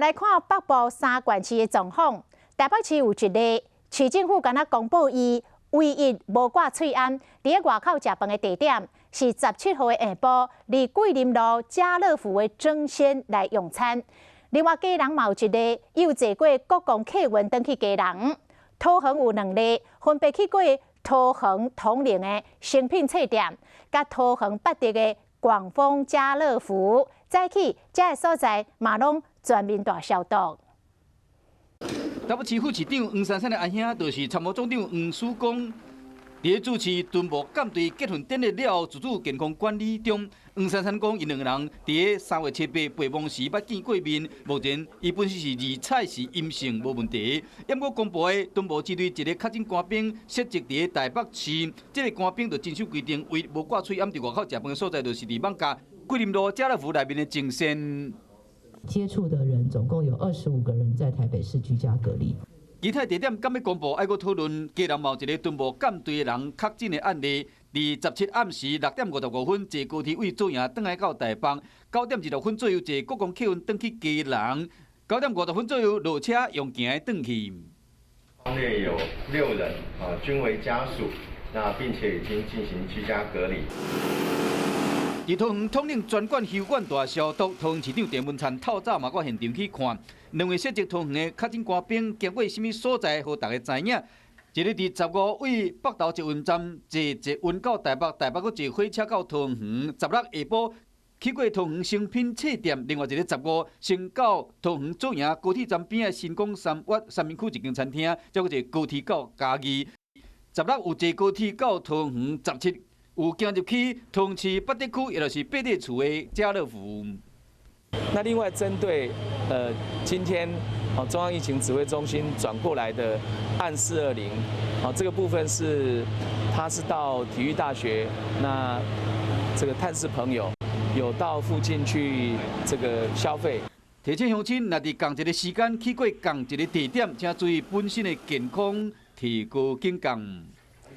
來看北部三縣市的狀況，台北市有一例，市政府敢若公布伊唯一無掛喙罨，佇咧外口食飯的地點是17號的下晡，佇桂林路家樂福的爭鮮來用餐。另外，基隆嘛有一例，伊有坐過國光客運轉去基隆。桃園有兩例，分別去過桃園統聯的誠品冊店，佮桃園八德的廣豐家樂福，早起這个所在嘛攏全面大消毒。台北市副市長黃珊珊的阿兄，就是參謀總長黃曙光，佇主持敦睦艦隊結訓典禮了後，自主健康管理中。黃珊珊講，𪜶兩个人佇3月7日陪亡時捌見過面，目前伊本身是二採是陰性，無問題。毋過公布的敦睦支隊一个確診官兵，設籍佇台北市，這个官兵就遵守規定，唯一無掛喙罨佇外口食飯的所在，就是佇艋舺桂林路家樂福內面的爭鮮。接觸的人總共有25個人在台北市居家隔離。其他地點敢欲公布，愛閣討論。基隆嘛有一个敦睦艦隊的人確診的案例，佇十七暗時6點55分坐高鐵對左營轉來到台北，9點26分左右坐國光客運轉去基隆，9點50分左右落車用行的轉去。內有六人啊，均為家屬，那並且已經進行居家隔離。佇桃園統領全館休館大消毒，桃園市長鄭文燦透早嘛到現場去看，兩位涉及桃園的確診官兵經過啥物所在，予大家知影。一个佇15對北投捷運站坐捷運到台北，台北閣坐火車到桃園。十六下晡去過桃園誠品冊店，另外一个十五先到桃園左營高鐵站邊仔新光三越三民區一間餐廳，再閣坐高鐵到嘉義。十六有坐高鐵到桃園，十七有行入去桃園市八德區，也就是八德厝的家樂福。那另外針對今天中央疫情指揮中心轉過來的案420，這個部分是他是到體育大學，那這個探視朋友，有到附近去這個消費。提醒鄉親，若佇仝一个時間去過仝一个地點，請注意本身的健康，提高警覺。